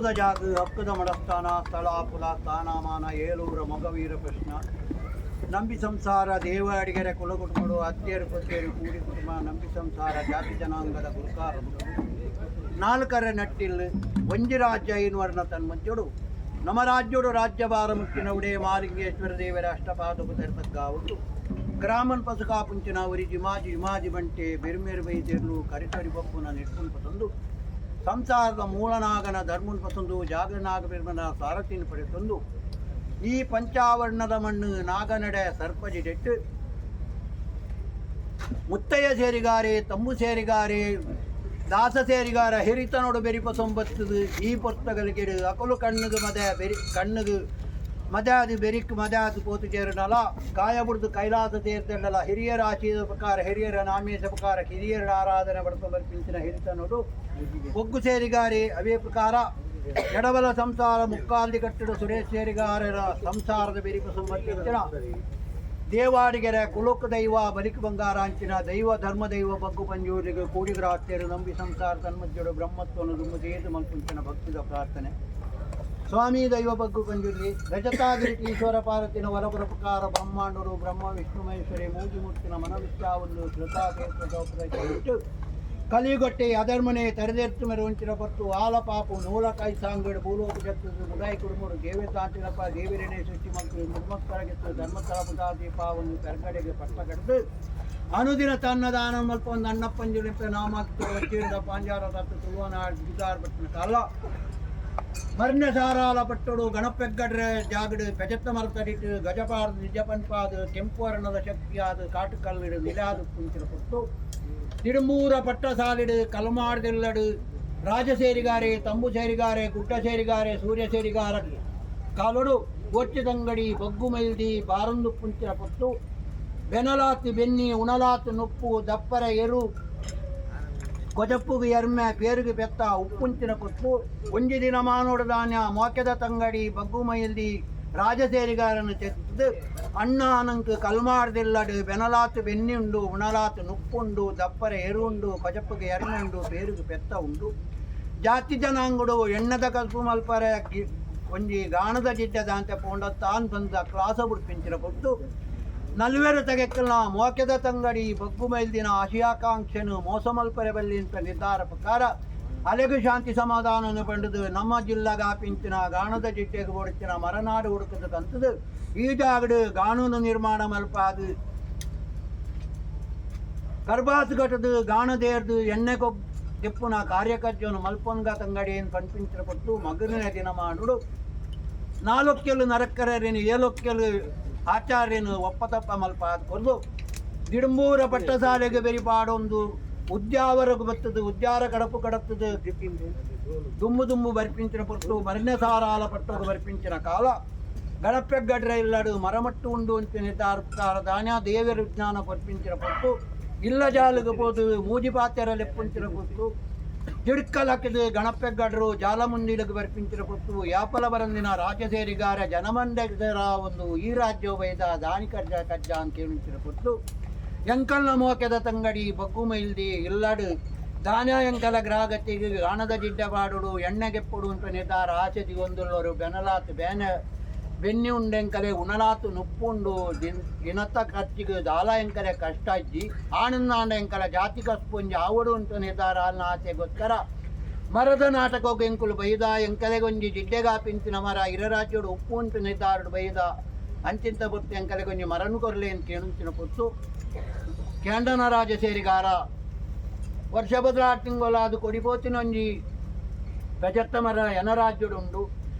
ಹಕ್ಕುದ ಜಾಗ, ಹಕ್ಕುದ ಮಡಸ್ಥಾನ, ಸ್ಥಳ, ಪುಲ, ಸ್ಥಾನಮಾನ, ಏಲೂರ ಮೊಗವೀರ ಪ್ರಶ್ನ. ನಂಬಿ ಸಂಸಾರ ದೇವ ಅಡಿಗೆರೆ ಕುಲ ಕುಟುಂಬಡು ಅತ್ತೇರು ಕೊತ್ತೇರು ಕೂಡಿ ಕುಟುಂಬ ನಂಬಿ ಸಂಸಾರ ಜಾತಿ ಜನಾಂಗದ ಗುರುಕಾರ ನಾಲ್ಕರ ನಟ್ಟಿಲ್ ಒಂಜಿ ರಾಜ್ಯ ಐನ್ವರ್ಣ ತನ್ಮಂಚೋಡು ನಮ್ಮ ರಾಜ್ಯೋಡು ರಾಜ್ಯಭಾರ ಮುಟ್ಟಿನವುಡೇ ಮಾಲಿಂಗೇಶ್ವರ ದೇವರ ಅಷ್ಟಪಾದಕು ತೆರತಗ್ಗಾವುದು ಗ್ರಾಮನ್ ಪಸುಕಾಪುಂಚಿನ ಉರಿ ಮಾಜಿ ಇಮಾಜಿ ಬಂಟೆ ಬೆರ್ಮೇರು ಬೈದೆರ್ಲು ಕರಿತರಿ ಬೊಪ್ಪುನ ನೆಟ್ಟುನ್ ಪತಂದು ಸಂಸಾರದ ಮೂಲನಾಗನ ಧರ್ಮನ್ ಪಸಂದು ಜಾಗರನಾಗ ಬೆರ್ಮನ ಸಾರಥಿನ ಪಡೆತಂದು ಈ ಪಂಚಾವರ್ಣದ ಮಣ್ಣು ನಾಗನಡೆ ಸರ್ಪಜಿಡೆಟ್ಟು ಮುತ್ತಯ್ಯ ಸೇರಿಗಾರೆ, ತಂಬು ಸೇರಿಗಾರೆ, ದಾಸ ಸೇರಿಗಾರ ಹಿರಿತನೋಡು ಬೆರಿಪ ಸೊಂಬತ್ತದು. ಈ ಪೊರ್ತಗಲಿಗೆಡು ಅಕಲು ಕಣ್ಣುಗು ಮದ ಬೆರಿ ಕಣ್ಣುಗು ಮದಾದು ಬೆರಿಕ್ ಮದಾದು ಪೋತು ചേರಡಲ ಕಾಯ ಬುಡ್ದು ಕೈಲಾಸ ಸೇರ್ದಲ್ಲ. ಹಿರಿಯರ ಆಶೀದ ಪ್ರಕಾರ, ಹಿರಿಯರ ನಾಮೇಶ ಪ್ರಕಾರ, ಹಿರಿಯರ ಆರಾಧನೆ ಬಡ್ತ ಬರ್ಪಿಂಚಿನ ಹಿರಿತನೋಡು ಒಗ್ಗು ಸೇರಿಗಾರೆ. ಅವೇ ಪ್ರಕಾರ ಎಡಬಲ ಸಂಸಾರ ಮುಕ್ಕಾಲ್ದಿ ಕಟ್ಟಡ ಸುರೇಶ್ ಸೇರಿಗಾರರ ಸಂಸಾರದ ಬೆರಿಪ ಸಂಬಂಧಿಸಿದ ದೇವಾಡಿಗೆರೆ ಕುಲುಕು ದೈವ ಬಲಿಕ್ ಬಂಗಾರ ಅಂಚಿನ ದೈವ ಧರ್ಮ ದೈವ ಬಗ್ಗು ಪಂಜೂರಿಗೆ ಕೂಡಿಗ್ರಾತ್ಯರು ನಂಬಿ ಸಂಸಾರ ತನ್ಮಧ್ಯಡು ಬ್ರಹ್ಮತ್ವನು ದುಮ್ಮು ದೇದು ಮಲ್ಪುಂಚಿನ ಭಕ್ತಿದ ಪ್ರಾರ್ಥನೆ. ಸ್ವಾಮಿ ದೈವ ಬಗ್ಗು ಪಂಜುರ್ಲಿ ರಜತಾಗಿರಿ ಈಶ್ವರ ಪಾರ್ವತಿನ ವರಪುರ ಪ್ರಕಾರ ಬ್ರಹ್ಮಾಂಡರು ಬ್ರಹ್ಮ ವಿಷ್ಣು ಮಹೇಶ್ವರಿ ಮೂಜಿ ಮೂರ್ತಿನ ಮನವಿಚ್ಛಾವನ್ನು ಕೃತಾಕೇತ ಕಲಿಗೊಟ್ಟೆ ಅದರ್ಮನೆ ತರೆದೆತ್ತು ಮೆರವಂಚಿನ ಪತ್ತು ಆಲ ಪಾಪು ನೂಲ ಕಾಯಿ ಸಾಂಗಡು ಭೂಲೋಕ ಜತ್ತದು ಮುದಾಯಿ ಕುಡುಮುಡು ದೇವತಾಂತಿನಪ್ಪ ದೇವಿರನೆ ಸೃಷ್ಟಿ ಮಕ್ಕಳು ಮುರ್ಮಕ್ಕಳಗೆತ್ತು ಧರ್ಮಸ್ಥಳ ಪುಟಾ ದೀಪಾವನ್ನು ಪೆರ್ಗಡೆಗೆ ಪಟ್ಟ ಕಡ್ದು ಅನುದಿನ ತನ್ನ ದಾನ ಮಲ್ಪ ಒಂದು ಅಣ್ಣಪ್ಪಂಜುಲಿಂಪ ನಾಮಾಕ್ತು ವಚ್ಚೀರ್ದ ಪಾಂಜಾರ ತತ್ತು ತುಳುವನಾಡ್ ಬಿದಾರ್ ಬಟ್ಟಿನ ಕಾಲ ಮರ್ಣ ಸಾರಾಲ ಪಟ್ಟೊಡು ಗಣಪೆಗ್ಗಡ್ರೆ ಜಾಗಡು ಪೆಜತ್ತ ಮರತಡಿಟ್ಟು ಗಜಪಾರ್ದು ನಿಜ ಪನ್ಪಾದು ಕೆಂಪು ವರ್ಣದ ಶಕ್ತಿಯಾದ ಕಾಟುಕಲ್ಲಿಡು ನಿಲಾದು ಪುಂಚಿನ ಪೊಟ್ಟು ತಿರುಮೂರ ಪಟ್ಟಸಾಲಿಡು ಕಲ್ಮಾಡ್ದಿಲ್ಲಡು ರಾಜಸೇರಿಗಾರೆ, ತಂಬು ಸೇರಿಗಾರೆ, ಗುಡ್ಡ ಸೇರಿಗಾರೆ, ಸೂರ್ಯ ಸೇರಿಗಾರ ಕಾಲೊಡು ಒಚ್ಚಿದಂಗಡಿ ಬಗ್ಗು ಮೈಲ್ದಿ ಬಾರಂದು ಪುಂಚಿನ ಪೊತ್ತು ಬೆನಲಾತ್ ಬೆನ್ನಿ ಉಣಲಾತ್ ನುಪ್ಪು ದಪ್ಪರ ಎರು ಕೊಜಪ್ಪುಗು ಎರ್ಮೆ ಪೇರುಗು ಪೆತ್ತ ಉಪ್ಪುಂಚಿನ ಪೊತ್ತು ಒಂಜಿ ದಿನ ಮಾನೋಡು ದಾನ್ಯ ಮೋಕೆದ ತಂಗಡಿ ಬಗ್ಗು ಮೈಲ್ದಿ ರಾಜಸೇರಿಗಾರನು ತೆತ್ತು ಅಣ್ಣ ಅನಂಕ್ ಕಲ್ಮಾರ್ದಿಲ್ಲಡು ಬೆನಲಾತು ಬೆನ್ನಿ ಉಂಡು, ಉಣಲಾತು ನುಪ್ಪುಂಡು, ದಪ್ಪರೆ ಎರುಂಡು, ಕೊಜಪ್ಪುಗೆ ಎರ್ಮೆ ಉಂಡು, ಪೇರುಗು ಪೆತ್ತ ಉಂಡು. ಜಾತಿ ಜನಾಂಗಡು ಎಣ್ಣದ ಕಲ್ಪು ಮಲ್ಪರೆ ಒಂಜಿ ಗಾಣದ ಜಿಡ್ಡ ದಾಂತೆ ಪೋಂಡ ತಾನ್ ಬಂದ ಕ್ಲಾಸ ಬುಡ್ಪಿಂಚಿನ ಪೊತ್ತು ನಲ್ವೆರು ತಗೆಕ್ಕಲ್ನ ಮೋಕೆದ ತಂಗಡಿ ಬಗ್ಗು ಮೈಲ್ದಿನ ಆಶಯಾಕಾಂಕ್ಷೆನು ಮೋಸ ಮಲ್ಪರೆ ಬಲ್ಲಿ ಅಂತ ನಿರ್ಧಾರ ಪ್ರಕಾರ ಅಲೆಗು ಶಾಂತಿ ಸಮಾಧಾನನು ಪಂಡದು ನಮ್ಮ ಜಿಲ್ಲಾಗಾಪಿಂಚಿನ ಗಾಣದ ಜಿಡ್ಡೆಗೆ ಬೊಡಿಚಿನ ಮರನಾಡು ಹುಡುಕದ ಕಂತದು ಈ ಜಾಗಡು ಗಾಣೂನು ನಿರ್ಮಾಣ ಮಲ್ಪಾದು ಕರ್ಬಾಸು ಘಟದು ಗಾಣದೇರ್ದು ಎಣ್ಣೆ ಕೊಬ್ ಕೆಪ್ಪುನ ಕಾರ್ಯಕರ್ಜನು ಮಲ್ಪೊನ್ಗ ತಂಗಡಿಯನ್ನು ಕಣ್ಪಿಂಚಿನ ಪಟ್ಟು ಮಗನ ದಿನ ಮಾಡುಡು ನಾಲೊಕ್ಕೆಲು ನರಕ್ಕರೇನು ಏಲೊಕ್ಕೆಲು ಆಚಾರ್ಯನು ಒಪ್ಪತಪ್ಪ ಮಲ್ಪ ಕೊರ್ದು ದಿಡುಂಬೂರ ಪಟ್ಟಸಾಲೆಗೆ ಬೆರಿಪಾಡೊಂದು ಉದ್ಯಾವರಗು ಬತ್ತದು ಉದ್ಯಾರ ಕಡಪು ಕಡತ್ತದು ದುಮ್ಮು ದುಮ್ಮು ಬರ್ಪಿಂಚಿನ ಪೊಟ್ಟು ಮರಣ್ಯ ಸಾರಾಲ ಪಟ್ಟೋಗು ಬರ್ಪಿಂಚಿನ ಕಾಲ ಗಣಪೆಗ್ಗಡ್ರೆ ಇಲ್ಲಡು ಮರಮಟ್ಟು ಉಂಡು ಅಂತ ನಿರ್ಧಾರ ದಾನ್ಯ ದೇವರ ವಿಜ್ಞಾನ ಕೊರ್ಪಿಂಚಿನ ಪೊಟ್ಟು ಇಲ್ಲ ಜಾಲಿಗೆ ಪೋದು ಮೂಜಿ ಪಾತ್ಯರ ಲೆಪ್ಪುಂಚಿನ ಪೊತ್ತು ತಿಡ್ಕಲಕಿದು ಗಣಪೆಗ್ಗಡ್ರು ಜಾಲಮುಂದಿಲಗು ಬರ್ಪಿಂಚಿನ ಪೊತ್ತು ಯಾಪಲ ಬರಂದಿನ ರಾಜಸೇರಿಗಾರ ಜನಮಂಡರ ಒಂದು ಈ ರಾಜ್ಯ ಬೈದ ದಾನಿ ಕಜ್ಜ ಕಜ್ಜ ಅಂತ ಕೇಳಿಂಚಿನ ಪೊತ್ತು ಎಂಕಲ್ನ ಮೋಕೆದ ತಂಗಡಿ ಬಗ್ಗು ಮೈಲ್ದಿ ಇಲ್ಲಡು ದಾನ ಎಂಕಲ ಗ್ರಾಹಕತಿಗೆ ಗಾಣದ ಜಿಡ್ಡ ಬಾಡುಡು ಎಣ್ಣೆಗೆಪ್ಪುಡು ಅಂತ ನಿರ್ಧಾರ ಆಸೆ ದಿಗೊಂದುಳ್ಳವರು ಬೆನಲಾತು ಬೇನೆ ಬೆನ್ನಿ ಉಂಡೆಂಕಲೆ ಉಣಲಾತು ನುಪ್ಪುಂಡು ದಿನತ್ತ ಖರ್ಚಿಗೆ ದಾಲ ಎಂಕಲೆ ಕಷ್ಟ ಇಜ್ಜಿ ಆನಂದಾಂಡ ಎಂಕಲ ಜಾತಿ ಕಸ್ಪುಂಜಿ ಆವಡು ಅಂತ ನಿರ್ಧಾರ ಅನ್ನ ಆಸೆಗೋಸ್ಕರ ಮರದ ನಾಟಕೋಗ ಎಂಕುಲು ಬೈದ ಎಂಕಲೆಗೊಂಜಿ ಜಿಡ್ಡೆಗಾ ಪಿಂಚಿನ ಮರ ಇರರಾಜ್ಯೋಡು ಉಪ್ಪು ಉಂಟು ನಿರ್ಧಾರಡು ಬೈದ ಅಂಚಿಂತ ಬೊತ್ತು ಎಂಕಲೆಗೊಂಜಿ ಮರನು ಕೊರ್ಲೆ ಅಂತ ಕೇಣುಂಚಿನ ಪೊತ್ತು ಕೇಂಡನ ರಾಜ ಸೇರಿಗಾರ ವರ್ಷ ಬದಲಾಟಿಂಗೊಲಾದು ಕೊಡಿಪೋತಿನೊಂಜಿ ಪೆಜತ್ತ ಮರ ಎನರಾಜ್ಯಡುಂಡು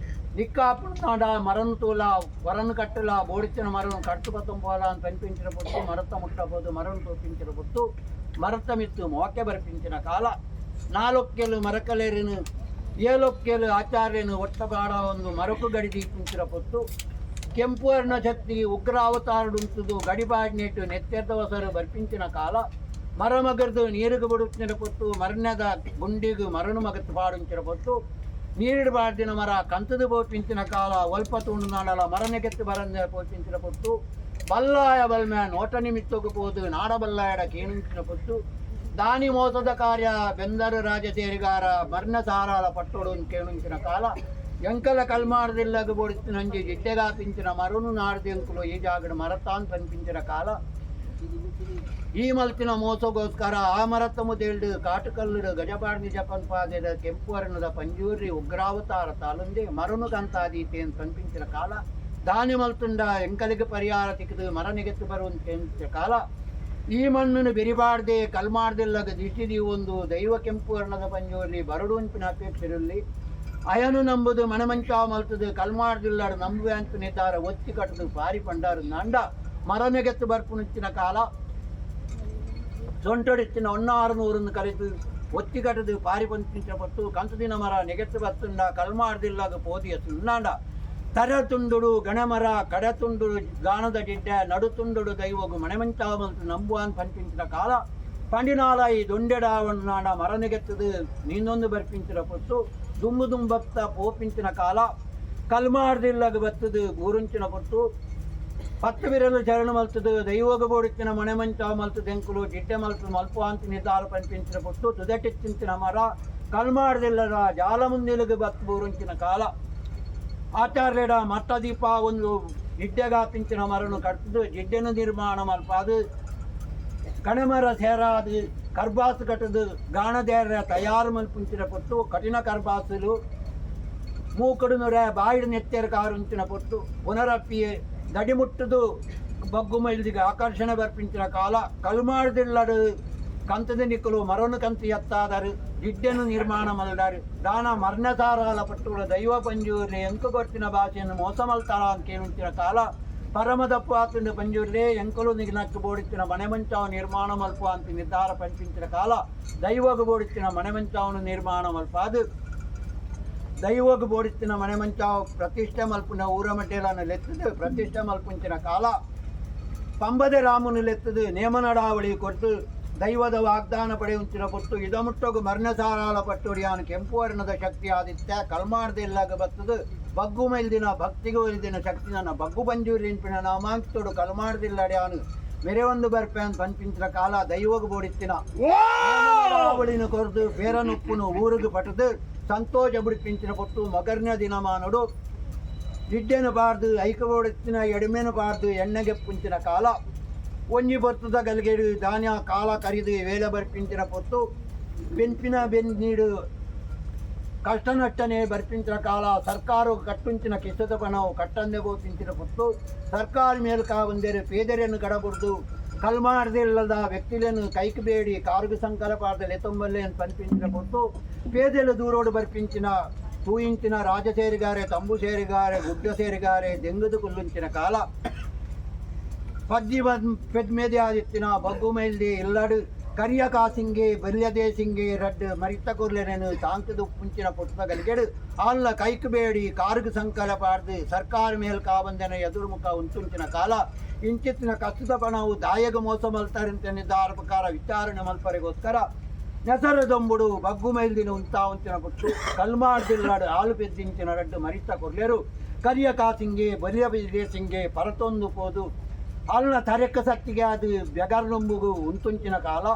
ನಿಕ್ಕಾಪುಣಾಡ ಮರನು ತೂಲ ವರನು ಕಟ್ಟಲ ಬೋಡಿಚಿನ ಮರನು ಕಟ್ಟು ಪತ್ತೊಂಬೋಲ ಅಂತ ಕనిపించిన పొత్తు మరత ముట్టబోదు మరను తోపించిన పొత్తు మరత మిత్తు మోకె ಬರ್పించిన ಕಾಲ ನಾಲೊಕ್ಕೆಲು ಮರಕಲೇರಿನು ಏಲೊಕ್ಕೆಲು ಆಚಾರ್ಯನು ಒಟ್ಟಬಾಡ ಒಂದು ಮರಕು ಗಡಿ ದೀಪಿಂಚಿನ ಪೊತ್ತು ಕೆಂಪು ವರ್ಣ ಶಕ್ತಿ ಉಗ್ರ ಅವತಾರಡುಂತುದು ಗಡಿಬಾಡ್ನೇಟು ನೆತ್ತೆರ್ದ ಹೊಸರು ಬರ್ಪಿಂಚಿನ ಕಾಲ ಮರಮಗರ್ದು ನೀರುಗು ಬಿಡುತ್ತಿನ ಪೊತ್ತು ಮರಣ್ಯದ ಗುಂಡಿಗು ಮರನು ಮಗತ್ತು ಪಾಡುಂಚಿನ ಪೊತ್ತು ನೀರಿಡು ಬಾರ್ದಿನ ಮರ ಕಂತದು ಪೋಪಿಂಚಿನ ಕಾಲ ಒಲ್ಪ ತುಂಡು ನಾಡಲ ಮರನೆಗೆತ್ತು ಬರಂದ ಪೋಪಿಂಚಿನ ಪೊತ್ತು ಬಲ್ಲಾಯ ಬಲ್ಮ್ಯ ನೋಟ ನಿಮಿತ್ತೊಗು ಪೋದು ನಾಡಬಲ್ಲಾಯಡ ಕೇಣುಂಚಿನ ಪೊತ್ತು ದಾನಿ ಮೋಸದ ಕಾರ್ಯ ಬೆಂದರು ರಾಜಸೇರಿಗಾರ ಮರ್ಣ ಸಾರಾಲ ಪಟ್ಟೋಡು ಕೇಳುಂಚಿನ ಕಾಲ ಎಂಕಲ ಕಲ್ಮಾರದಿಲ್ಲಗ ಬೊಡಿತಿನಂಜಿ ಜಿಡ್ಡೆಗಾ ಪಿಂಚಿನ ಮರುನು ನಾಡ್ದೆಂಕುಲು ಈ ಜಾಗಡು ಮರತಾನ್ ಪನ್ಪಿಂಚಿನ ಕಾಲ ಈ ಮಲ್ತಿನ ಮೋಸಗೋಸ್ಕರ ಆ ಮರತ್ತ ಮುದೇಲ್ಡು ಕಾಟುಕಲ್ಲುಡು ಗಜಪಾಡ್ನಿ ಜಪನ್ ಪಾದೆದ ಕೆಂಪು ವರ್ಣದ ಪಂಜೂರಿ ಉಗ್ರಾವತಾರ ತಾಲುಂದೆ ಮರುನು ಕಂತಾದೀತೇನ್ ಪನ್ಪಿಂಚಿನ ಕಾಲ ದಾನಿ ಮಲ್ತುಂಡ ಎಂಕಲಿಗೆ ಪರಿಹಾರ ತಿಕ್ಕದು ಮರ ನಿಗೆತ್ತು ಬರುವಂತ ಕಾಲ ಈ ಮಣ್ಣನ್ನು ಬೆರಿಬಾರ್ದೆ ಕಲ್ಮಾಡ್ದಿಲ್ಲದ ದಿಷ್ಟಿ ಒಂದು ದೈವ ಕೆಂಪು ವರ್ಣದ ಪಂಜೂರ್ಲಿ ಬರಡು ಅಂಪಿನ ಅಪೇಕ್ಷೆಯಲ್ಲಿ ಅಯನು ನಂಬುದು ಮನಮಂಚ ಮಲ್ತದು ಕಲ್ಮಾಡ್ದಿಲ್ಲಾಡು ನಂಬುವೆ ಅಂತ ನಿರ್ಧಾರ ಒತ್ತಿ ಕಟ್ಟದು ಪಾರಿ ಪಂಡಾರು ನಾಂಡ ಮರನೆಗೆತ್ತು ಬರ್ಪುನುಚ್ಚಿನ ಕಾಲ ಸೊಂಟೊಡಿತ್ತಿನ ಒನ್ನಾರು ನೂರನ್ನು ಕರೆದು ಒತ್ತಿ ಕಟ್ಟದು ಪಾರಿ ಪಂಚಿನ ಪಟ್ಟು ಕಂತದಿನ ಮರ ನೆಗೆತ್ತು ಬತ್ತುಂಡ ಕಲ್ಮಾಡ್ದಿಲ್ಲಾಗ ಪೋದಿಯ ಸುಣ್ಣಾಂಡ ತರತುಂಡುಡು ಗಣಮರ ಕಡತುಂಡುಡು ಗಾನದ ಗಿಡ್ಡ ನಡುತುಂಡುಡು ದೈವಗು ಮಣೆಮಂಚಾವಂತು ನಂಬುವಾನ್ ಪಂಪಿಂಚಿನ ಕಾಲ పండినాల ఈ దొండెడావన్నాడ మరనిగెత్తదు నీందొందు బర్పించిన పొత్తు దుమ్ము దుంబత్త పోపించిన కాల కల్మార్దిల్లగు బತ್ತದು గూరుంచిన పొత్తు పత్తు విరలు చరణమల్తుదు దైవగ బోడిచ్చిన మణెమంచ మల్తు దెంకులు జిడ్డె మల్తు మల్పు అంతి నిర్ధార పనిపించిన పొత్తు తుదటిచ్చించిన మర కల్మార్దిల్లర జాలముందిలుగు బత్తు బూరుంచిన కాల ಆಚಾರ್ಯಡ ಮಟ್ಟದೀಪ ಒಂದು ಜಿಡ್ಡೆಗಾಪಿಂಚಿನ ಮರನು ಕಟ್ಟದು ಜಿಡ್ಡೆನ ನಿರ್ಮಾಣ ಮಲ್ಪಾದು ಕಣಮರ ಸೇರಾದು ಕರ್ಬಾಸು ಕಟ್ಟದು ಗಾಣದೇರ ತಯಾರು ಮಲ್ಪುಂಚಿನ ಪೊತ್ತು ಕಠಿಣ ಕರ್ಬಾಸುಲು ಮೂಕಡು ನೊರೆ ಬಾಯಿಡು ನೆತ್ತೆರ ಕಾರುಂಚಿನ ಪೊತ್ತು ಪುನರಪ್ಪಿಯೆ ದಡಿಮುಟ್ಟದು ಬಗ್ಗು ಮೈಲ್ದಿಗೆ ಆಕರ್ಷಣೆ ಬರ್ಪಿಂಚಿನ ಕಾಲ ಕಲ್ಮಾಡ್ದಿಲ್ಲಡು ಕಂತದ ನಿಕ್ಕಲು ಮರನು ಕಂತು ಎತ್ತಾದರು ಜಿಡ್ಡೆನು ನಿರ್ಮಾಣ ಮಲ್ದಾರು ದಾನ ಮರ್ಣಸಾರಾಲ ಪಟ್ಟುಗಳ ದೈವ ಪಂಜೂರ್ಲಿ ಎಂಕು ಕೊರ್ತಿನ ಭಾಷೆಯನ್ನು ಮೋಸ ಮಲ್ತಾರ ಅಂತ ಕೇಳುಂಚಿನ ಕಾಲ ಪರಮದಪ್ಪು ಆತುಂಡು ಪಂಜೂರ್ಲೇ ಎಂಕಲು ನಿಗ್ನಕ್ಕು ಬೋಡಿತ್ತಿನ ಮನೆಮಂಚಾವು ನಿರ್ಮಾಣ ಮಲ್ಪು ಅಂತ ನಿರ್ಧಾರ ಪಂಪಿಂಚಿನ ಕಾಲ ದೈವಗು ಬೋಡಿತ್ತಿನ ಮನೆಮಂಚಾವನ್ನು ನಿರ್ಮಾಣ ಮಲ್ಪಾದು ದೈವಗು ಬೋಡಿತ್ತಿನ ಮನೆಮಂಚಾವು ಪ್ರತಿಷ್ಠೆ ಮಲ್ಪುನ ಊರ ಮಟ್ಟೆಲನ್ನು ಲೆತ್ತದು ಪ್ರತಿಷ್ಠೆ ಮಲ್ಪುಂಚಿನ ಕಾಲ ಪಂಬದೆ ರಾಮನು ಲೆತ್ತದು ನೇಮನಡಾವಳಿ ಕೊಟ್ಟು ದೈವದ ವಾಗ್ದಾನ ಪಡೆಯುಂಚಿನ ಪೊಟ್ಟು ಇದಮುಟ್ಟಗು ಮರ್ಣಸಾರಾಲ ಪಟ್ಟುಡಿಯಾನು ಕೆಂಪು ವರ್ಣದ ಶಕ್ತಿ ಆದಿತ್ಯ ಕಲ್ಮಾರ್ದೆಲ್ಲಾಗ ಬತ್ತದು ಬಗ್ಗು ಮೈಲ್ದಿನ ಭಕ್ತಿಗೂ ಇಲ್ದಿನ ಶಕ್ತಿ ನನ್ನ ಬಗ್ಗು ಬಂಜೂರಿನ್ಪಿನ ನಾಮಾಂಕಿತೋಡು ಕಲ್ಮಾರ್ದಿಲ್ಲಡಿಯಾನು ಮೆರೆವೊಂದು ಬರ್ಪ್ಯಾನ್ ಪನ್ಪಿಂಚಿನ ಕಾಲ ದೈವಗು ಬೋಡಿತ್ತಿನ ಅವಳಿನ ಕೊರ್ದು ಬೇರನುಪ್ಪುನು ಊರುಗು ಪಟದು ಸಂತೋಷ ಬಿಡಿಪಿಂಚಿನ ಪೊಟ್ಟು ಮಗರ್ನ ದಿನಮಾನಡು ಜಿಡ್ಡೆನು ಬಾರ್ದು ಐಕಬೋಡಿತ್ತಿನ ಎಡಿಮೆನು ಬಾರ್ದು ಎಣ್ಣೆಗೆ ಪುಂಚಿನ ಕಾಲ ಒಂಜಿ ಬರ್ತದ ಗಲ್ಗೆಡು ಧಾನ್ಯ ಕಾಲ ಕರಿದು ವೇಲೆ ಬರ್ಪಿಂಚಿನ ಪೊತ್ತು ಬೆನ್ಪಿನ ಬೆನ್ನೀಡು ಕಷ್ಟ ನಷ್ಟನೆ ಬರ್ಪಿಂಚಿನ ಕಾಲ ಸರ್ಕಾರ ಕಟ್ಟುಂಚಿನ ಕಿಸ್ತದ ಪಣವು ಕಟ್ಟಂದೆ ಗೋತಿಂಚಿನ ಪೊತ್ತು ಸರ್ಕಾರ ಮೇಲ್ಕ ಒಂದೇರು ಪೇದರೆಯನ್ನು ಕಡಬುಡ್ದು ಕಲ್ಮಾರ್ದಿಲ್ಲದ ವ್ಯಕ್ತಿలను ಕೈకి ಬೇಡಿ ಕಾರುగు ಸಂಕಲಪಾರ್ದ ಲೆತೊಂಬಲ್ಲೆ ಪನ್ಪಿಂಚಿನ ಪೊತ್ತು ಪೇದೆಲು ದೂರೋಡು ಬರ್ಪಿಂಚಿನ ತೂಯಿಂಚಿನ ರಾಜಸೇರಿಗಾರೆ ತಂಬು ಸೇರಿಗಾರೆ ಗುಡ್ಡ ಸೇರಿಗಾರೆ ದೆಂಗದು ಕುಲ್ಲುಂಚಿನ ಕಾಲ ಪಜ್ಜಿ ಪೆದ್ಮೇದೆ ಆದಿತ್ತಿನ ಬಗ್ಗು ಮೈಲ್ದಿ ಇಲ್ಲಡು ಕರಿಯ ಕಾಸಿಂಗೆ ಬಲ್ಯದೇ ಸಿಂಗೆ ರಡ್ಡು ಮರಿತ ಕೊರ್ಲೆನೆನು ತಾಂಕದು ಪುಂಚಿನ ಪುಟ್ಟಗಲಿಗೆಡು ಆಲ್ಲ ಕೈಕು ಬೇಡಿ ಕಾರುಗು ಸಂಕಲ ಪಾಡ್ದು ಸರ್ಕಾರ ಮೇಲ್ ಕಾಬಂದನ ಎದುರುಮುಖ ಉಂಟುಂಚಿನ ಕಾಲ ಇಂಚಿತ್ತಿನ ಕಷ್ಟದ ಪಣವು ದಾಯಗ ಮೋಸ ಮಲ್ತಾರಂತೆ ನಿರ್ಧಾರ ಪ್ರಕಾರ ವಿಚಾರಣೆ ಮಲ್ಪರಿಗೋಸ್ಕರ ನೆಸರದೊಂಬುಡು ಬಗ್ಗು ಮೈಲ್ದಿನ ಉಂತಾ ಉಂಚಿನ ಪುಟ್ಟು ಕಲ್ಮಾಡ್ದಿಲ್ಲಾಡು ಆಲು ಪೆದ್ದಿಂಚಿನ ರಡ್ಡು ಮರಿತ ಕೊರ್ಲೆರು ಕರಿಯ ಕಾಸಿಂಗೆ ಬಲಿಯ ಸಿಂಗೆ ಪರತೊಂದು ಪೋದು ಅಲ್ಲ ತರೆಕ್ಕ ಸತ್ತಿಗೆ ಅದು ಬೆಗರ್ನೊಂಬುಗು ಉಂತುಂಚಿನ ಕಾಲ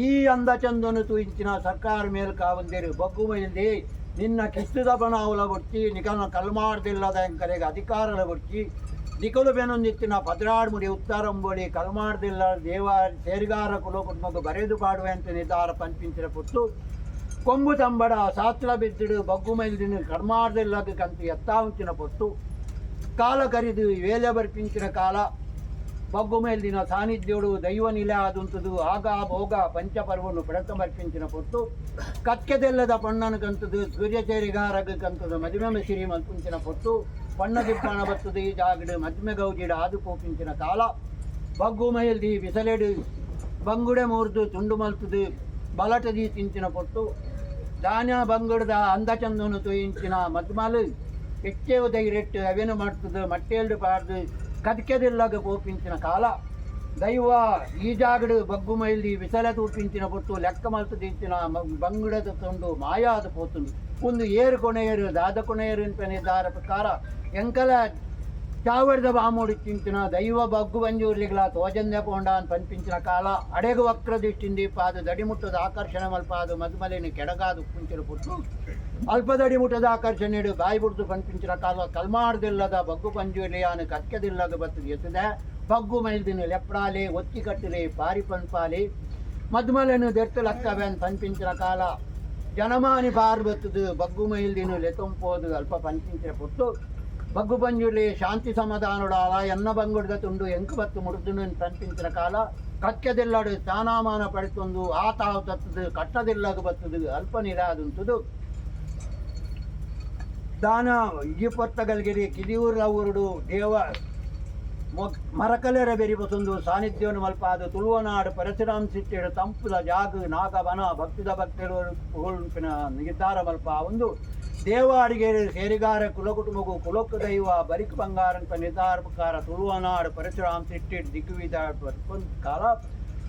ಈ ಅಂದ ಚಂದನು ತೂಯಿಂಚಿನ ಸರ್ಕಾರ ಮೇಲ್ ಕಾವಂದೇರು ಬಗ್ಗು ಮೈಲ್ದಿ ನಿನ್ನ ಕಿಸ್ತದ ಬಣಾವುಲ ಬೊಡ್ಚಿ ನಿಕಲ್ನ ಕಲ್ಮಾಡ್ದಿಲ್ಲದ ಎಂಕರೆಗೆ ಅಧಿಕಾರಲ ಬೊಡ್ಚಿ ನಿಕಲು ಬೆನೊಂದಿತ್ತಿನ ಪದ್ರಾಡ್ ಮುಡಿ ಉತ್ತಾರಂಬೋಳಿ ಕಲ್ಮಾಡ್ದಿಲ್ಲ ದೇವ ಸೇರಿಗಾರ ಕುಲ ಕುಟುಂಬಕ್ಕೆ ಬರೆದು ಪಾಡುವೆ ಅಂತ ನಿರ್ಧಾರ ಪಂಪಿಂಚಿನ ಪುಟ್ಟು ಕೊಂಬು ತಂಬಡ ಸಾತ್ರ ಬಿದ್ದಿಡು ಬಗ್ಗು ಮೈಲ್ದಿನ ಕರ್ಮಾಡ್ದಿಲ್ಲದ ಕಂತು ಎತ್ತಾವಂಚಿನ ಪೊತ್ತು ಕಾಲ ಕರಿದು ವೇಲೆ ಬರ್ಪಿಂಚಿನ ಕಾಲ ಬಗ್ಗು ಮೇಲ್ದಿನ ಸಾನ್ನಿಧ್ಯೋಡು ದೈವ ನಿಲೆ ಆದುಂತದು ಆಗ ಭೋಗ ಪಂಚಪರ್ವನು ಪಡತ ಪೊತ್ತು ಕತ್ಕೆದೆಲ್ಲದ ಪಣ್ಣನು ಕಂತದು ಸೂರ್ಯಚೇರಿಗಾರಗ ಕಂತದು ಮದುವೆ ಸಿರಿ ಮಲ್ಪುಂಚಿನ ಪೊತ್ತು ಪಣ್ಣ ದಿಬ್ಬಣ ಬತ್ತದು ಈ ಜಾಗಡು ಮದ್ಮೆ ಗೌಜಿಡ ಆದು ಪೋಪಿಂಚಿನ ಕಾಲ ಬಗ್ಗು ಮೈಲ್ದಿ ಬಿಸಲೆಡು ಬಂಗುಡೆ ಮೂರ್ದು ತುಂಡು ಮಲ್ತದು ಬಲಟದಿ ತಿಂಚಿನ ಪೊತ್ತು ದಾನ್ಯ ಬಂಗುಡದ ಅಂದ ಚಂದನು ತುಯಿಂಚಿನ ಮದ್ಮಲು ಎಚ್ಚೇವು ದೈರೆಟ್ಟು ಅವೆನು ಮಾಡ್ತದು ಮಟ್ಟೇಲ್ಡು ಪಾಡ್ದು ಕದ್ಕೆದಿಲ್ಲಾಗ ಪೋಪಿಂಚಿನ ಕಾಲ ದೈವ ಈ ಜಾಗಡು ಬಗ್ಗು ಮೈಲಿ ವಿಸಲ ತೂಪಿಂಚಿನ ಪೊತ್ತು ಲೆಕ್ಕ ಮಲ್ತು ದಿಂಚಿನ ಬಂಗುಡದ ತುಂಡು ಮಾಯಾದ ಪೋತುಂಡು ಒಂದು ಏರು ಕೊನೆಯರು ದಾದ ಕೊನೆಯರು ನಿರ್ಧಾರ ಪ್ರಕಾರ ಎಂಕಲ ಚಾವಡಿದ ಬಾಮೋಡಿ ತಿಂತಿನ ದೈವ ಬಗ್ಗು ಬಂಜೂರ್ಲಿಗ್ಲ ತೋಜಂದೆ ಪೋಂಡಾನ್ ಪನ್ಪಿಂಚಿನ ಕಾಲ ಅಡೆಗು ವಕ್ರ ದಿಷ್ಟಿಂದಿ ಪಾದು ದಡಿಮುಟ್ಟದ ಆಕರ್ಷಣೆ ಮಲ್ಪಾದು ಮದುಮಲಿನ ಕೆಡಗಾದು ಪುಂಚಿನ ಪುಟ್ಟು ಅಲ್ಪ ದಡಿಮುಟ್ಟದ ಆಕರ್ಷಣೆಡು ಬಾಯಿ ಬುಡ್ದು ಪನ್ಪಿಂಚಿನ ಕಾಲ ಕಲ್ಮಾಡ್ದಿಲ್ಲದ ಬಗ್ಗು ಪಂಜುರ್ಲಿಯಾನು ಕಕ್ಕೆದಿಲ್ಲದ ಬತ್ತು ಎತ್ತದೆ ಬಗ್ಗು ಮೈಲ್ದಿನ ಲೆಪ್ಡಾಲೆ ಒತ್ತಿ ಕಟ್ಟಲೆ ಪಾರಿ ಪನ್ಪಾಲೆ ಮದುಮలను ದೆರ್ತು ಲಕ್ಕವೆನ್ ಪನ್ಪಿಂಚಿನ ಕಾಲ ಜನಮಾನಿ ಪಾರ್ ಬತ್ತದು ಬಗ್ಗು ಮೈಲ್ದಿನ ಲೆತೊಂಪೋದು ಅಲ್ಪ ಪನ್ಪಿಂಚಿನ ಪುಟ್ಟು ಬಗ್ಗು ಪಂಜುರ್ಲಿ ಶಾಂತಿ ಸಮಾಧಾನುಡಾಲ ಎನ್ನ ಬಂಗುಡ್ದ ತುಂಡು ಎಂಕು ಬತ್ತು ಮುಡುದುನು ಪನ್ಪಿಂಚಿನ ಕಾಲ ಕಕ್ಕೆದಿಲ್ಲಡು ಸ್ಥಾನಮಾನ ಪಡೆತೊಂದು ಆತಾವು ತತ್ತದು ಕಟ್ಟದಿಲ್ಲಗ ಬತ್ತದು ಅಲ್ಪ ನಿರಾದುಂತುದು ದಾನ ಈ ಪೊತ್ತಗಲ್ಗಿರಿ ಕಿದಿಯೂರ ಊರುಡು ದೇವ ಮರಕಲೆರ ಬೆರಿಬಸೊಂದು ಸಾನ್ನಿಧ್ಯವನ್ನು ಮಲ್ಪಾದ ತುಳುವನಾಡು ಪರಶುರಾಮ್ ಸಿಟ್ಟಿಡು ತಂಪುದ ಜಾಗು ನಾಗವನ ಭಕ್ತಿದ ಭಕ್ತರು ನಿರ್ಧಾರ ಮಲ್ಪ ಒಂದು ದೇವಾಡಿಗೆ ಸೇರಿಗಾರ ಕುಲಕುಟುಂಬಗೂ ಕುಲಕ್ಕು ದೈವ ಬರಿಕ್ ಬಂಗಾರಂತ ನಿರ್ಧಾರ ಪ್ರಕಾರ ತುಳುವನಾಡು ಪರಶುರಾಮ್ ಸಿಟ್ಟಿಡು ದಿಗ್ವಿದ ಕಾಲ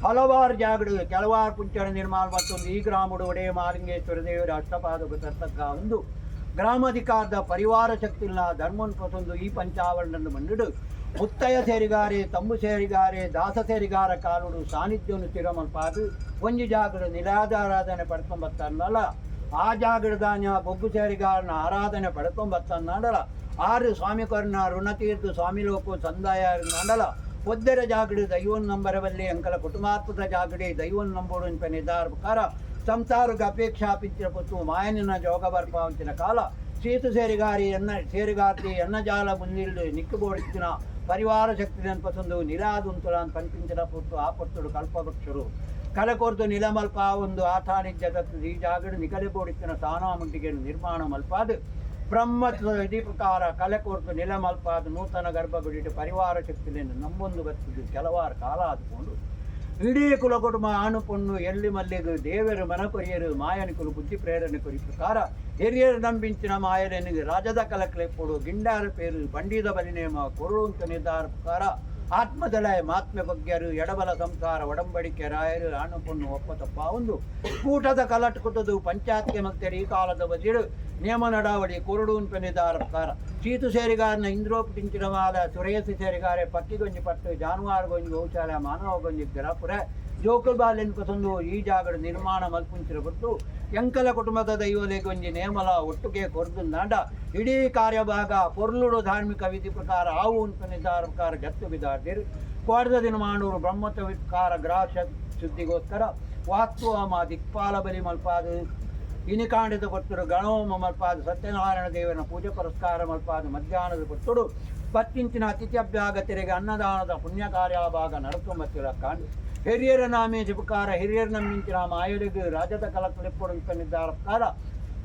ಹಲವಾರು ಜಾಗಡು ಕೆಲವಾರು ಪುಂಚನ ನಿರ್ಮಾಣ ಮತ್ತೊಂದು ಈ ಗ್ರಾಮಡು ಒಡೆಯ ಮಾಲಿಂಗೇಶ್ವರ ದೇವರ ಅಷ್ಟಪಾದ ತರ್ತಕ್ಕ ಒಂದು ಗ್ರಾಮಾಧಿಕಾರದ ಪರಿವಾರ ಶಕ್ತಿಲ್ಲ ಧರ್ಮನ್ ಪಸೊಂದು ಈ ಪಂಚಾವರಣನ್ನು ಮಂಡಿಡು ಮುತ್ತಯ ಸೇರಿಗಾರೆ ತಂಬು ಸೇರಿಗಾರೆ ದಾಸ ಸೇರಿಗಾರ ಕಾಲುಡು ಸಾನ್ನಿಧ್ಯವನ್ನು ಸ್ಥಿರಮಲ್ಪಾದು ಒಂಜಿ ಜಾಗಡು ನಿಲಾದಾರಾಧನೆ ಪಡ್ಕೊಂಬತ್ತನ್ನಲ್ಲ ಆ ಜಾಗಡದಾನ್ಯ ಬೊಗ್ಗು ಸೇರಿಗಾರನ ಆರಾಧನೆ ಪಡ್ಕೊಂಬತ್ತನ್ನಡಲ ಆರು ಸ್ವಾಮಿ ಕರ್ಣ ಋಣತೀರ್ಥ ಸ್ವಾಮಿ ಲೋಕು ಸಂದಾಯ ನಂಡಲ ಒದ್ದರ ಜಾಗಡು ದೈವನ್ ನಂಬರವಲ್ಲಿ ಅಂಕಲ ಕುಟುಂಬಾತ್ಮದ ಜಾಗಡಿ ದೈವನ್ ನಂಬೋಡು ನಿರ್ಧಾರ ಪ್ರಕಾರ ಸಂಸಾರಕ್ಕೆ ಅಪೇಕ್ಷಾ ಪಿಂಚಿನ ಪೊತ್ತು ಮಾಯನಿನ ಜೋಗ ಬರ್ಪಾವಂತಿನ ಕಾಲ ಸೀತು ಸೇರಿಗಾರಿ ಎನ್ನ ಸೇರಿಗಾರ್ತಿ ಎನ್ನ ಜಾಲ ಮುಂದಿಲ್ದು ನಿಕ್ಕುಬೋಡಿಸಿನ ಪರಿವಾರ ಶಕ್ತಿ ಪಸಂದು ನಿಲಾದುಂತುಲಾನ್ ಪಂಪಿಂಚಿನ ಪೊತ್ತು ಆ ಪೊತ್ತುಡು ಕಲ್ಪವೃಕ್ಷರು ಕಲಕೋರ್ದು ನಿಲಮಲ್ಪ ಒಂದು ಆಥಾನಿಜ್ಯ ತತ್ತು ಈ ಜಾಗಡು ನಿಕಲೆ ಬೋಡಿತ್ತಿನ ಸಾನಾಮುಂಟಿಗೆ ನಿರ್ಮಾಣ ಮಲ್ಪಾದು ಬ್ರಹ್ಮ ಇಡೀ ಪ್ರಕಾರ ಕಲೆಕೋರ್ತು ನಿಲಮಲ್ಪಾದ ನೂತನ ಗರ್ಭಗುಡಿಟ್ಟು ಪರಿವಾರ ಶಕ್ತಿಯನ್ನು ನಂಬೊಂದು ಬತ್ತಿದ್ದು ಕೆಲವಾರು ಕಾಲ ಆದುಕೊಂಡು ಇಡೀ ಕುಲ ಕುಟುಂಬ ಆಣು ಪೊಣ್ಣು ಎಲ್ಲಿ ಮಲ್ಲಿಗು ದೇವರು ಮನಕೊರಿಯರು ಮಾಯನಿಕುಲು ಬುದ್ಧಿ ಪ್ರೇರಣೆ ಕೊರಿ ಪ್ರಕಾರ ಹಿರಿಯರು ನಂಬಿಂಚಿನ ಮಾಯನಿಗೆ ರಾಜದ ಕಲಕ್ಲೆಪ್ಪುಡು ಗಿಂಡಾರ ಪೇರು ಬಂಡಿದ ಬಲಿನೇಮ ಕೊರುಳುಂತ ನಿರ್ಧಾರ ಪ್ರಕಾರ ಆತ್ಮದಲಯ ಮಾತ್ಮೆ ಬಗ್ಗೆಯರು ಎಡಬಲ ಸಂಸಾರ ಒಡಂಬಡಿಕೆ ರಾಯರು ಆಣು ಪೊಣ್ಣು ಒಪ್ಪ ತಪ್ಪ ಒಂದು ಕೂಟದ ಕಲಟ್ ಕುಟದು ಪಂಚಾಯತ್ಗೆ ಮತ್ತೆ ಈ ಕಾಲದ ಬದಿರು ನಿಯಮ ನಡಾವಳಿ ಕೊರಡು ನಿರ್ಧಾರ ಪ್ರಕಾರ ಸೀತು ಸೇರಿಗಾರನ ಇಂದ್ರೋಪಟಿಂಚಿನ ಮಾಲ ಸುರೇಶ ಸೇರಿಗಾರೆ ಪಕ್ಕಿಗೊಂಜಿ ಪಟ್ಟು ಜಾನುವಾರು ಗೊಂಜಿ ಗೋಶಾಲೆ ಮಾನವ ಗೊಂಜಿ ಗರಪುರ ಜೋಕುಲ್ ಬಾಲೆನ್ ಪಸಂದು ಈ ಜಾಗಡ ನಿರ್ಮಾಣ ಮಲ್ಪುಂಚಿರ ಕೊಟ್ಟು ಎಂಕಲ ಕುಟುಂಬದ ದೈವಲೆ ನೇಮಲ ಒಟ್ಟುಗೆ ಕೊರ್ದುಂದಾಂಡ ಇಡೀ ಕಾರ್ಯಭಾಗ ಪೊರ್ಲುಡು ಧಾರ್ಮಿಕ ವಿಧಿ ಪ್ರಕಾರ ಆವು ಉಂಟು ನಿರ್ಧಾರ ಪ್ರಕಾರ ಜತ್ತು ಬಿದಾರ್ದಿರು ಕೋಡದ ದಿನ ಮಾಡೂರು ಬ್ರಹ್ಮತ್ವ ವಿಕಾರ ಗ್ರಹ ಶುದ್ಧಿಗೋಸ್ಕರ ವಾಸ್ತುವಾಮ ದಿಕ್ಪಾಲ ಬಲಿ ಮಲ್ಪಾದು ಇನಿಕಾಂಡದ ಕೊತ್ತುಡು ಗಣೋಮ ಮಲ್ಪಾದ ಸತ್ಯನಾರಾಯಣ ದೇವನ ಪೂಜೆ ಪುರಸ್ಕಾರ ಮಲ್ಪಾದ ಮಧ್ಯಾಹ್ನದ ಕೊತ್ತುಡು ಪತ್ತಿಂಚಿನ ಅತಿಥಿ ಅಭ್ಯಾಗತರಿಗೆ ಅನ್ನದಾನದ ಪುಣ್ಯ ಕಾರ್ಯಭಾಗ ನಡತು ಮತ್ತಿರ ಕಾಂಡು ಹಿರಿಯರ ನಾಮೇ ಜಪಕಾರ ಹಿರಿಯರ ನಮ್ಮಿಂಚಿನ ಮಾಯರಿಗೆ ರಾಜದ ಕಲಕಲಿಪ್ಪಡು ನಿರ್ಧಾರ ಪ್ರಕಾರ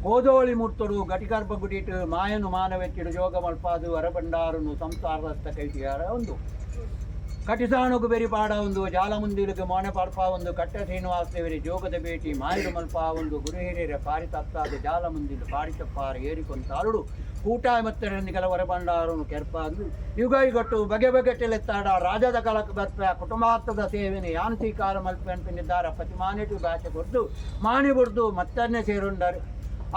ಕೋದೋಳಿ ಮುರ್ತಡು ಘಟಿಗರ್ಭ ಗುಡಿಟು ಮಾಯನು ಮಾನವೆಚ್ಚಿಡು ಯೋಗ ಮಲ್ಪಾದು ಅರಬಂಡಾರನು ಸಂಸಾರದಸ್ತ ಕೈಟಿಯಾರ ಒಂದು ಕಟಿಸಾಣುಗು ಬೆರಿಪಾಡ ಒಂದು ಜಾಲಮುಂದಿರಿಗೆ ಮೋಣೆ ಪಾಡ್ಪ ಒಂದು ಕಟ್ಟ ಶ್ರೀನಿವಾಸ ದೇವರಿ ಜೋಗದ ಭೇಟಿ ಮಾಯಿಡು ಮಲ್ಪ ಒಂದು ಗುರು ಹಿರಿಯರ ಪಾರಿ ತತ್ತಾದ ಜಾಲಮುಂದಿಲು ಪಾಡಿ ಏರಿಕೊಂತಾರುಡು ಕೂಟಾಯ ಮತ್ತರೊಂದಿಗೆಲ ಹೊರಬಂಡಾರನು ಕೆರ್ಪಾದು ಯುಗೈಗಟ್ಟು ಬಗೆ ಬಗೆ ಟೆಲೆತ್ತಾಡ ರಾಜದ ಕಲಕ ಬರ್ಪ ಕುಟುಂಬಾರ್ಥದ ಸೇವೆನೆ ಯಾನ್ ಸ್ವೀಕಾರ ಮಲ್ಪೆ ಅನ್ಪಿನಿದ್ದಾರೆ ಪ್ರತಿಮಾನಿಟು ಭಾಷೆ ಕೊಡ್ದು ಮಾಣಿ ಬುಡ್ದು ಮತ್ತನ್ನೇ ಸೇರುಂಡರು.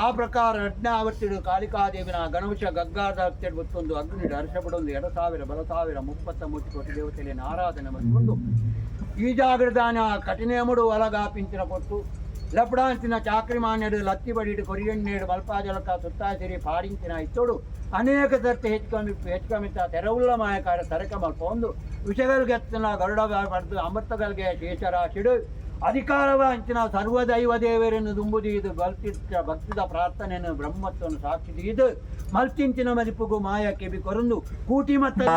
ಆ ಪ್ರಕಾರ ಅಜ್ಞಾವರ್ತಿಡು ಕಾಳಿಕಾದೇವಿನ ಗಣವಶ ಗಗ್ಗಾದ ಗೊತ್ತೊಂದು ಅಗ್ನಿ ಹರ್ಷಪಡೊಂದು 2000 ಬಲ ಸಾವಿರ 33 ಕೋಟಿ ದೇವತೆಯನ್ನು ಆರಾಧನೆ ಮಾಡಿಕೊಂಡು ಈ ಜಾಗೃದಾನ ಕಠಿಣೇಮುಡು ಒಲಗಾಪಿಂಚಿನ ಕೊಟ್ಟು ಲಪಡಾಂಚಿನ ಚಾಕ್ರಿ ಮಾನ್ಯಡು ಲತ್ತಿ ಬಡಿಡು ಕೊರಿಯಣ್ಣೇಡು ಮಲ್ಪಾಜಲಕ ಸುತ್ತಾಸಿರಿ ಪಾడించిన ಇತ್ತೋಡು ಅನೇಕ ಸರ್ತಿ ಹೆಚ್ಚುಕಮ್ಮಿ ಹೆಚ್ಚುಕಮ್ಮಿತ ತೆರವುಲ್ಲ ಮಾಯಕಾರ ತರಕ ಮಲ್ಪ ಒಂದು ವಿಷಗಲ್ಗೆತ್ತಿನ ಗರುಡ ಪಡೆದು ಅಮೃತಗಲ್ಗೆ ಶೇಷರಾಶಿಡು ಅಧಿಕಾರವ ಅಂಚಿನ ಸರ್ವದೈವ ದೇವರನ್ನು ದುಂಬುದೀದು ಬಲ್ತಿತ್ತ ಭಕ್ತಿದ ಪ್ರಾರ್ಥನೆಯನ್ನು ಬ್ರಹ್ಮತ್ವವನ್ನು ಸಾಕ್ಷಿ ಇದು ಮಲ್ತಿಂಚಿನ ಮದಿಪುಗು ಮಾಯ ಕೆಬಿ ಕೊರಂದು ಕೂಟಿ ಮತ್ತ